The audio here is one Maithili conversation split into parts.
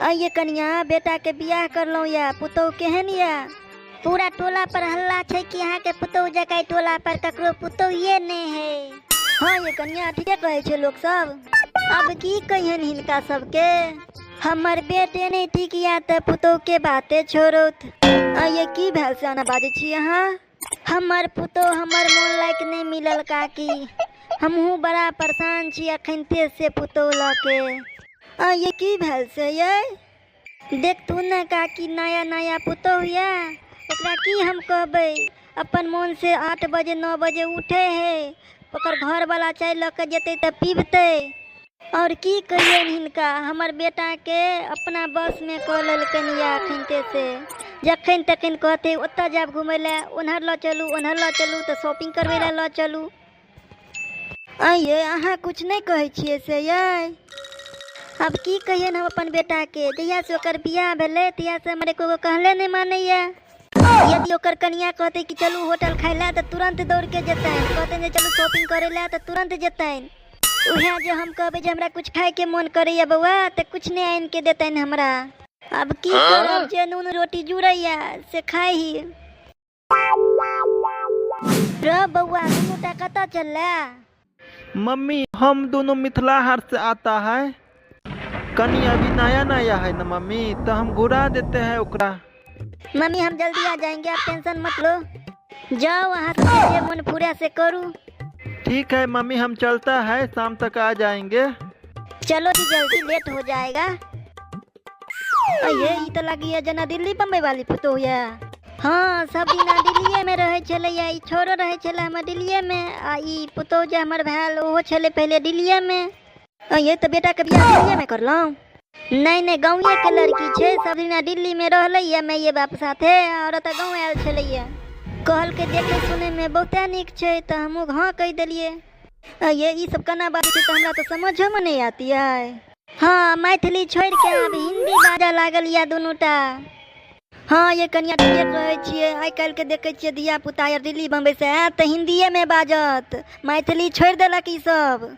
आइये कनिया, बेटाके बियाह करलहुँ यऽ, पुतहु केहन यऽ? पूरा टोला पर हल्ला छै कि अहाँके पुतहु जकाँ टोला पर ककरो पुतहुए नहि है। हाँ ये कनिया, ठीके कहै छै लोक सब। अब की कहियन हिनका सबके, हमर बेटे नहि ठीक यऽ तऽ पुतहुके बाते छोड़ौत। आइये की भेल से एना बाजै छी अहाँ? हमर पुतहु हमर मोन लायक नहि मिलल काकी, हमहूँ बड़ा परेशान छी अखनते से पुतहु लऽ के। आ ये की भेल से यै? देख तू ने काकी, नया नया पुतहु यऽ, ओकरा की हम कहबै? अपन मोन से 8 बजे 9 बजे उठे है, ओकर घरवला चाय लऽ के जेतै तऽ पीबतै। आओर की कहियनि हिनका, हमर बेटाके अपना बसमे कऽ लेलकनि यऽ अखनते से। जखन तखन कहतै ओतऽ जायब घुमै लए, ओन्हर लऽ चलू, ओन्हर लऽ चलू, तऽ शॉपिंग करबै लए लऽ चलू। आँय यै, अहाँ किछु नहि कहै छियै से यै? आब की कहियनि हम अपन बेटाके, जहियासँ ओकर बियाह भेलै तहियासँ हमर एको गो कहले नहि मानैए। यदि ओकर कनिया कहतै कि चलू होटल खाय लए तऽ तुरन्त दौड़के जेतनि, कहतनि जे चलू शॉपिंग करै लए तऽ तुरन्त जेतनि। उएह जे हम कहबै जे हमरा किछु खायके मोन करैए बौआ, तऽ किछु नहि आनिके देतनि हमरा। आब की करब, जे नून रोटी जुड़ैए से खाइ ही। रे बौआ, दुनू टा कतऽ चलले? मम्मी, हम दोनों मिथिला हाट से आता है। कनी अभी नया नया है ना मम्मी, तो हम घुरा देते हैं ओकरा। मम्मी, हम जल्दी आ जाएंगे, आप टेंशन मत लो। जाओ, अहाँ सबके जे मन पूरा से करू। ठीक है मम्मी, हम चलता है, शाम तक आ जाएंगे। चलो जी, जल्दी लेट हो जाएगा। अये, ई तऽ लगैया जेना दिल्ली बम्बई वाली पुतोहु यऽ। हाँ, सब दिना दिल्लीए में रहै छलैया, ई छोरो रहै छलै हमर दिल्लीए में, आ ई पुतोहु जे हमर भेल ओहो छलै पहिले दिल्लीए में। अये, तऽ बेटाके बियाह दिल्लीए में करलहुँ? नहि नहि, गाँवे के लड़की छै, सब दिना दिल्ली में रहलैया माइए बाप साथे, आओर एतऽ गाँव आयल छलैया। कहलकै देखै सुनै में बहुते नीक छै, तऽ हमहूँ हँ कहि देलियै। अये, ई सब केना बाजै छै तऽ हमरा तऽ समझोमे नहि आती है। हाँ, मैथिली छोड़ि के आब हिंदी बाजऽ लागल यऽ दुनूटा। हाँ ये कनिया, ठीके कहै छियै, आइ काल्हिके देखै छियै धिया पुता आर दिल्ली बम्बई से आयत तऽ हिन्दीएमे बाजत, मैथिली छोड़ि देलक ई सब।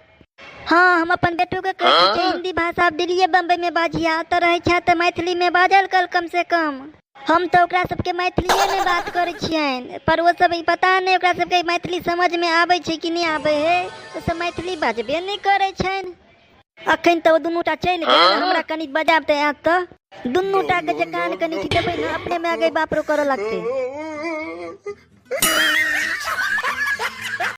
हाँ, हम अपन बेटोके कहै छियै हिन्दी भाषा आब दिल्लीए बम्बईमे बाजिहे, एतऽ रहै छह तऽ मैथिलीमे बाजल कर कम से कम। हम तऽ ओकरा सबके मैथिलीएमे बात करै छियनि, पर ओ सब ई पता नहि ओकरा सबके मैथिली समझमे आबै छै कि नहि आबै है, ओ सब मैथिली बाजबे नहि करै छनि। अखन तऽ ओ दुनूटा चलि गेल, हमरा कनि बजायब तऽ आयत, तऽ दुनूटा के जे कान कनि खिचेबै ने, अपने माय गै बाप रो करऽ लगतै।